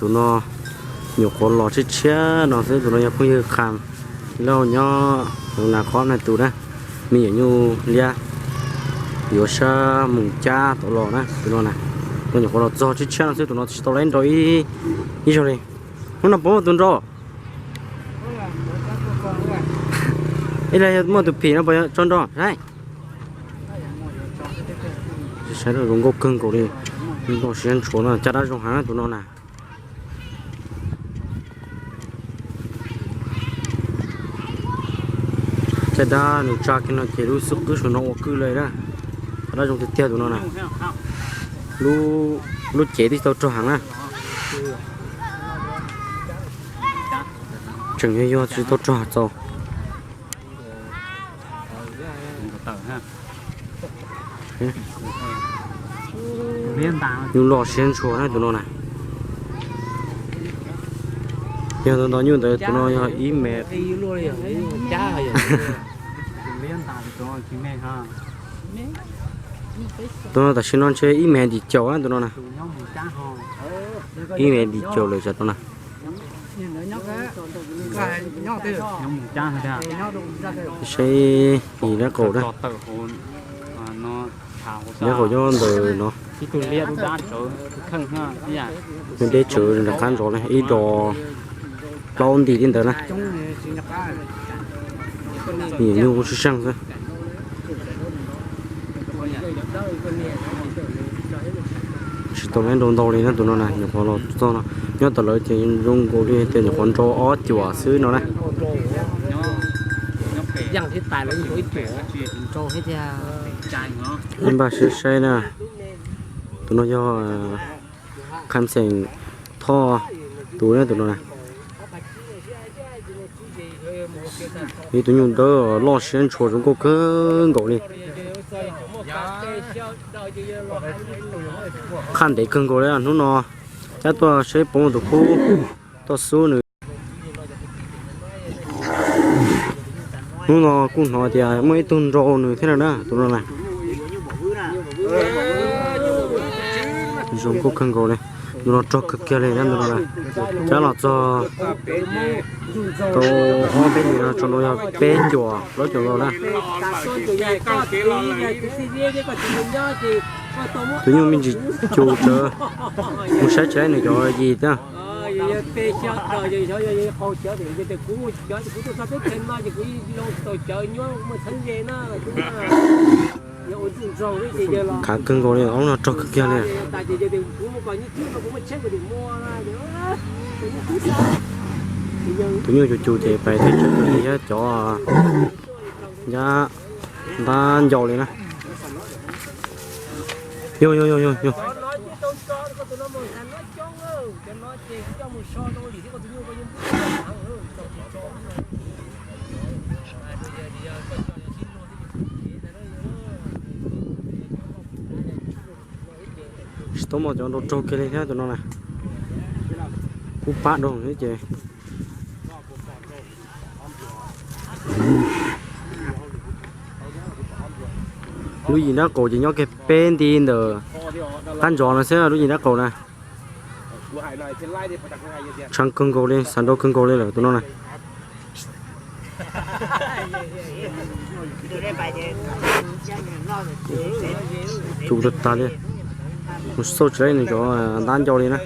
Tus no nyuam qhuav los tshiab tshiab no xwb, tus no yog phooj ywg Kham Lauj nyob Nas Khob na tus na, me nyuam nyuj liab yuav sab mus cab tau los na, tus no na, tus no nyuam qhuav los txog tshiab tshiab no xwb, tus no tsis tau lab nrau ib zaug li. Hnub no puas muaj tus nrau? Ib leeg yog muaj tus phim no puas tso nrau saib. Saib zoo nkauj kawg nkaus li, nrau siab ntshua no, caj dab zoo heev tus no na. Caj dab nws tsa kiag no ces lub xub qwb saum no ua kwj li na. Caj dab zoo tiag tiag tus no na. Lub cev twb tsis tau rog heev na. Tseem yog yog tsis tau rog txaus. Nyuj loj siab ntshua na tus no na. Yog ntau ntau nyuj ntawd tus no yog ib mev. Tus no tam sim no ntshe ib mev dim caum na tus no na. Ib mev dim caum lawm tam no na. Saib ib lab qaum na. Lab qaum nyob ntawm no. Deb tsawv nram qab ntsov na, ib dos plaub nti li ntawd na. Nyuam nyuj kuj sib seej xwb. Tsis tau lab nrau ntau li na tus no na, nyuam qhuav los txog no. Nyob tom lawv ces zoo nkaus li tias nyuam qhuav nrau ob cuam xwb no na. Npaj siab saib na. Tus no yog Kham Xeem Thoj tus na, tus no na. Ib tug nyuj dawb loj siab ntshua zoo nkauj kawg nkaus li. Qhaj ntev kawg nkaus li, hnub no cab tuaj seb puas muaj tus qub tuaj xub nws. Hnub no kuj hnov tias muaj ib tug nrau nws thiab na, tus no na. Zoo nkauj kawg nkaus li, tus no rog kawg kiag li na, tus no na. Cab los txog tau ob peb hnub no tso nrau yog peb cuam plaub cuam nkaus na. Tus nyuj me ntsis cus tsawv, mus saib tsis laib nws cov yim thiab. Khav kawg nkaus li, ob no rog kawg kiag li. Tus nyuj cus cus ces pais teb tsev li thiab cov ncab ntab ncau li na. Yog yog yog yog yog. Tsis tau muaj cov nrau raug kiag li thiab tus no na. Kuj pab rau thiab ces. Lub yim nrab qaum ces nyob kiag peb nti ntawm qab ntsov no xwb, lub yim nrab qaum na. Tshee kawg nkaus li, xav nrau kawg nkaus li lawm tus no na. Cus tag tag li. Mus xauj tsis laib nws cov ntab ncau li na.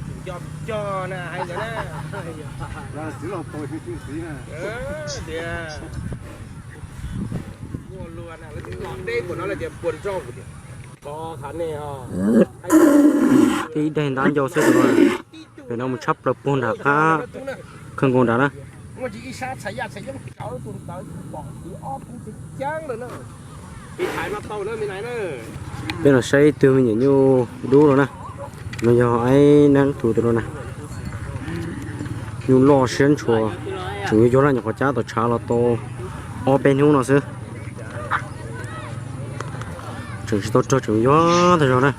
Tib daim ntab ncau xwb tus no. Ntawm no mus tshab plaws puag nram qab khawb nkaus nrad na. Peb los saib ib tug me nyuam nyuj dub no na. No yog aib nab tus tus no na. Nyuj loj siab ntshua, tseem yuag yuag na, nyuam qhuav cab tom tshav los tau ob peb hnub no xwb. Tseem tsis tau rog, tseem yuag tag zog na.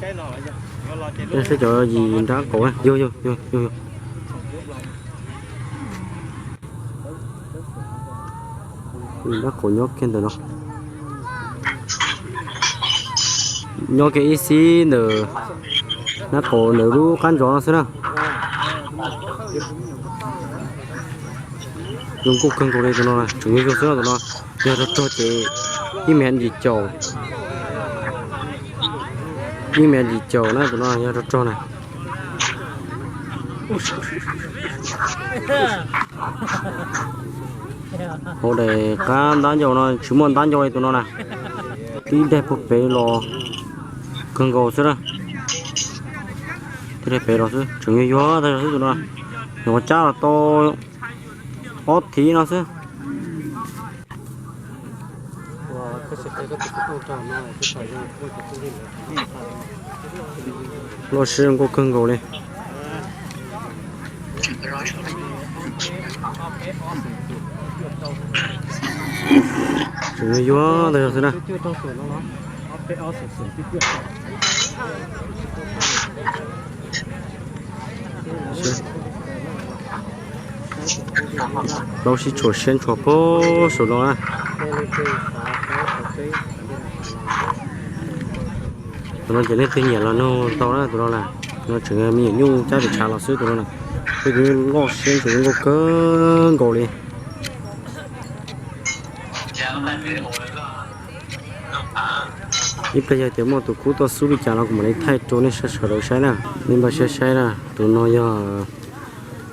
Saib cov yim nrab qaum, yog yog yog yog. Nrab qaum nyob kiag ntawm no. Nyob kiag ib xib ntawm nrab qaum ntawm lub qab ntsov no xwb na. Zoo nkauj kawg nkaus li tus no, tseem yuag yuag xwb no tus no. Yog rog rog ces ib mev yim caum, ib mev yim caum na tus no yog rog rog na. Hauv daim qab ntab ncau no tsis muaj ntab ncau li tus no na. Tib daim puag pem los kawg nkaus xwb na. Tib daim pem los xwb tseem yuag yuag tag zog xwb tus no. Nyuam qhuav cab los tau ob thiv no xwb. Loj siab zoo nkauj kawg nkaus li. Tseem yuag yuag ntawd xwb na. Plaub sib tshuam siab ntshua puag saum no na. Tus no ces leej twg nyiam los nug tau na tus no na. No tseem me nyuam nyuj cab pem tshav los xwb tus no na. Peb tus loj siab ntshua zoo nkauj kawg nkaus li. Ib pliag yog tias muaj tus kub tuaj xub li cas no kuv mam li thaij rau nej sawv daws saib na. Nej npaj siab saib na, tus no yog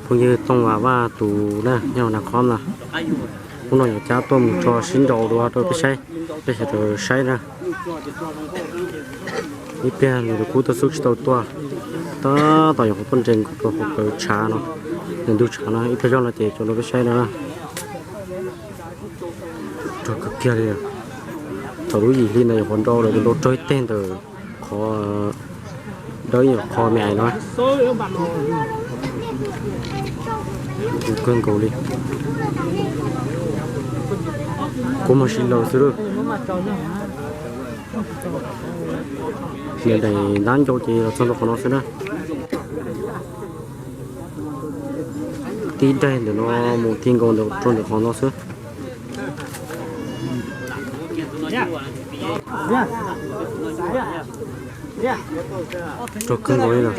phooj ywg Tooj Vam Vaj tus na, nyob Naj Khob na. Hnub no yuav cab tuaj mus tso sib nraus dua rau peb saib, peb sawv daws saib na. Ib pliag nws tus kub tuaj xub tsis tau tuaj, tab tom yuav qhov tuaj nres nkaus rau hauv plawv tshav no, nws ntug tshav no, ib pliag zoj no ces tso rau peb saib no na. Rog kawg kiag li. Thaum lub yim hli ntawd nyuam qhuav nrau lawm, nrau rog ib teg ntawm qhov dawb nyuam qhuav me ais no. Kawg nkaus li. Kuv mas si laws xwb lawm. Niam daim ntab ncau ces los txog ntawm qhov no xwb na. Tib daim ntawm no mus ti nkaus ntawm rau ntawm qhov no xwb. Rog kawg nkaus li lawm.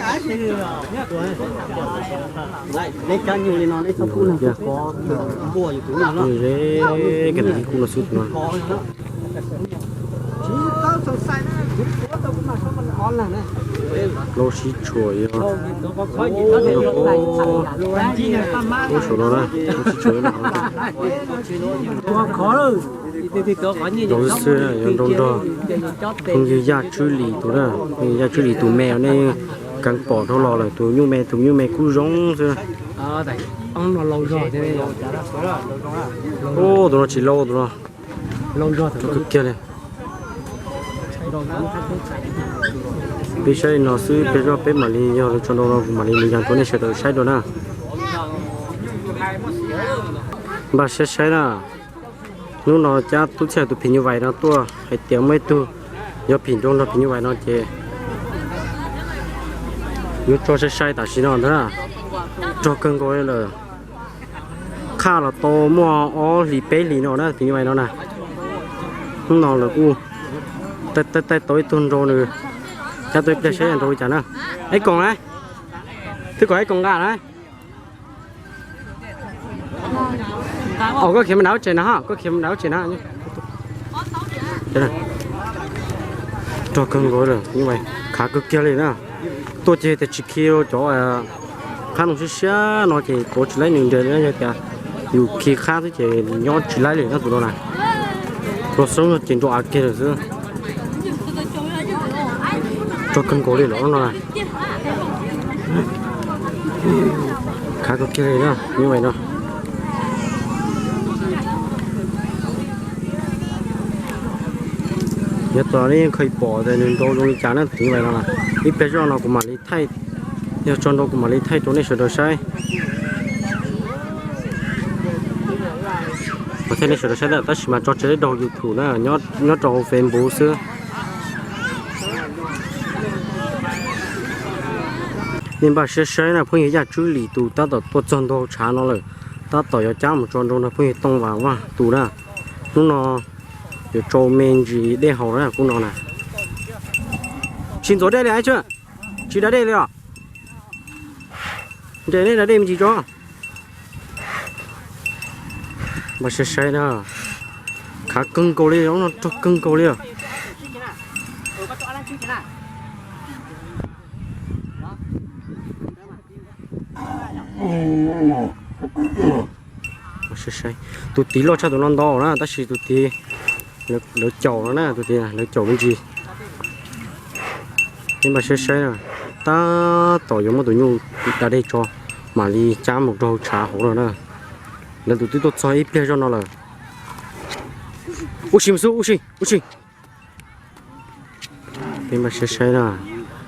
Kab nyuj li no, kab nyuj li no xwb tus no. Plaub sib tshuam yog, ub saum no na, plaub sib tshuam yog no. Nrau xwb xwb yog nrau nrog phooj ywg Yaj Tswb Lis tus na, phooj ywg Yaj Tswb Lis tus me nej yeej pom dhau los lawm, tus nyuj me tus nyuj me kub zoo xwb. Ub tus no tsis laub tus no. Rog kawg kiag li. Peb saib li no xwb, peb zoj peb mam li yog lawv tso nrau no kuv mam li mus yas rau nej sawv daws saib dua na. Npaj siab saib na. Hnub no cab tub txhiaj tus phim nyuj vais no tuaj hais tias muaj ib tug yuav phim nrau nrog phim nyuj vais no ces yuav tso sai sai tam sim no ntag na. Rog kawg nkaus li lawm. Qhaj los tau muaj ob hlis peb hlis no na phim nyuj vais no na. Hnub no lawv kuj taij taij tau ib tug nrau nws, cab tuaj ib pliag saib nrau li cas na. Ib koom na, twb kom ib koom nqa na. Koj khiav mus nram lub tsev na, koj khiav mus nram lub tsev na. Rog kawg nkaus lawm, khav kawg kiag li na. Tuaj ces tias tsis khi cov qhab noog siab siab no ces tuav tsis laib nws nres li na, yog tias yus khi qhab xwb ces nyob tsis laib li na tus no na. Tus xoob ces nrau av kiag lawm xwb. Rog kawg nkaus li lawm no na. Khav kawg kiag li na, nyuj vais no. Yog tau nej yeej kha pom tias nws nrau zoo li cas na, nyuj vais no na. Ib pliag zoj no kuv mam li thaij, yog tso nrau kuv mam li thaij rau nej sawv daws saib. Kuv thaij nej sawv daws saib tab sis mas tso tsis laib rau YouTube na, nyob rau hauv Facebook xwb. Nej npaj siab saib na, phooj ywg Yaj Tswb Lis tus tab tom tuaj txog ntua tshav no lawm, tab tom yuav cab mus tso nrau nrog phooj ywg Tooj Vam Vaj tus na. Hnub no yuav tsau me ntsis dej haus na, hnub no na. Tsis ntxuav dej li, tsis da dej li os. Nres nej da dej me ntsis tso. Npaj saib saib na. Khav kawg nkaus li, no rog kawg nkaus li. Saib saib, tus tid loj tshaj tus no ntau na, tab sis tus tid lawv caum no na, tus tid lawv caum me ntsis. Peb npaj saib saib na, tab tom yuav muab tus nyuj da dej tso, mam li cab mus rau hauv tshav hauv lawm na. Lawv tus twb tuaj txog ib pliag zoj no lawm. Ub si, mus xwb, ub si, ub si. Peb npaj saib saib na,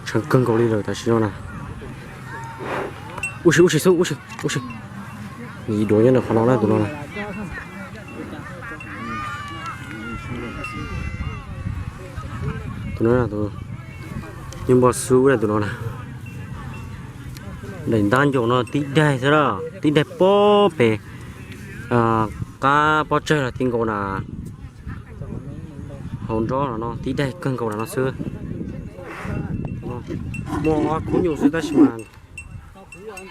tshav kawg nkaus li lawm tam sim no na. Ub si, ub si xwb, ub si, ub si. Yim duav nyob ntawm qhov no na, tus no na. Tus no, tus nyuj npog xub na, tus no na. Daim ntab ncaus no tib daig xwb na, tib daig pob pem qab pob tsawg los ti nkaus na. Hauv nrob no tib daig kawg nkaus na no xwb. Muaj ob khub nyuj xwb tab sis mas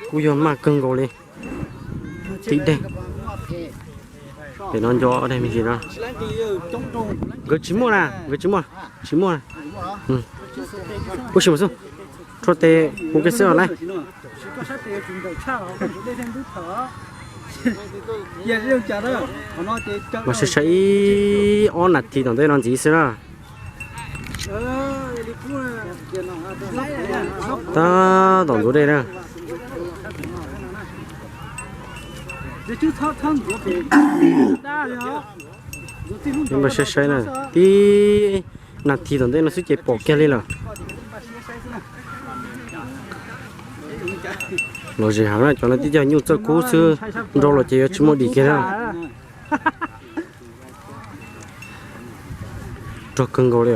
kuj yog maj kawg nkaus li. Tib daig. Pem no nco ob daig me ntsis no. Nkawd tsis muaj na, nkawd tsis muaj, tsis muaj. Ub si, mus xwb. Rhuaj tes ua ke xwb os na. Mas saib saib ib ob nas this tom ntej no ntxiv xwb na. Tab tom ntxuav dej na. Mas saib saib na, tib nas this tom ntej no xwb ces pom kiag li lawm. Los zem heev na, cov no tib co nyuj txawj kub xwb, nrau los ces yuav tsis muaj dim kiag na. Rog kawg nkaus li.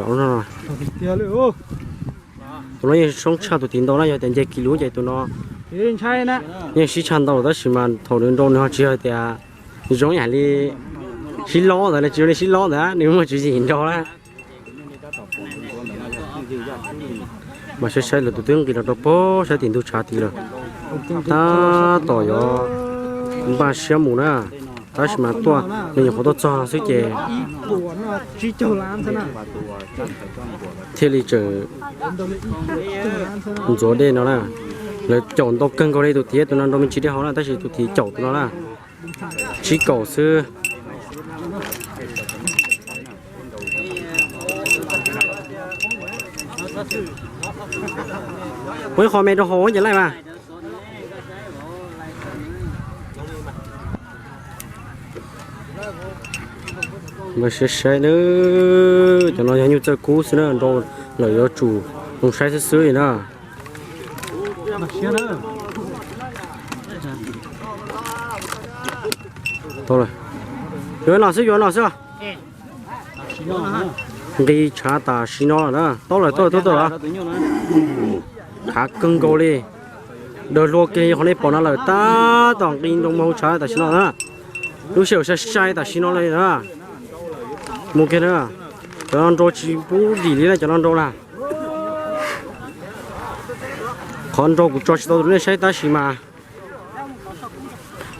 Tus no yeej zoo tshaj tus tid ntau na, yog tias nce kis lus ces tus no yeej sib tshaj ntau tab sis mas thaum nws nrau nws ho tsis yog tias zoo ib yam li sib lob ntawd, tsis zoo li sib lob ntawd, nws muaj tswv yim nrau na. Mas saib saib lawv tus twb nqis los rau pem sab tim ntug tshav tid lawm. Tab tom yuav npaj siab mus na, tab sis mas tuaj nws nyuam qhuav tuaj txog xwb ces thiaj li tseem ntxuav dej no na. Lawv caum ntau kawg nkaus li, tus tid tus no nrau me ntsis dej hauv na, tab sis tus tid caum tus no na. Tsib kaum xwb. Pub ib qho me rau hauv ces laij mas. Mas saib saib na, cov no yog nyuj txawj kub xwb na, nrau lawm yuav tsum zoo saib xwb xwb li na. Yuav no xwb, yuav no xwb. Nqis tshav tam sim no lawm na, tau lawm, tau lawm, tau lawm. Khav kawg nkaus li. Daws hlua kiag li qhov nej pom no lawm, tab tom nqis nroo mus hauv tshav tam sim no na. Lub sij hawm sai sai tam sim no li na. Mus kiag na. Cov no nrau tsis pub dim li na, cov no nrau na. Qhov nrau kuv tso tsis tau rau nej saib tab sis mas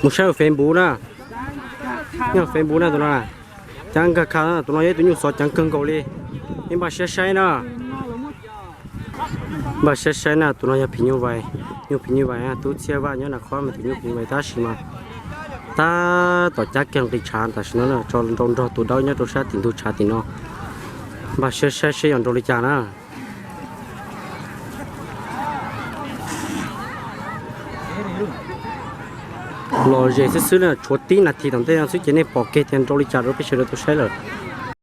mus saib Facebook na. Nyob Facebook na, tus no na. Cab nkag kha, tus no yog ib tug nyuj xov ceev kawg nkaus li. Nej npaj siab saib na. Npaj siab saib na, tus no yog phim nyuj vais, nyuj phim nyuj vais, Tub Txhiaj Vaj nyob Naj Khob me tus nyuj phim nyuj vais tab sis mas tab tom cab kiag nqis tshav tam sim no na, tso nrau nrog tus dawb nyob rau sab tim ntug tshav tim no. Npaj siab saib seb yuav nrau li cas na. Los ze xwb xwb na, tshuav tib nas this tom ntej no xwb ces nej pom kiag tias nrau li cas rau peb sawv daws tau saib lawm.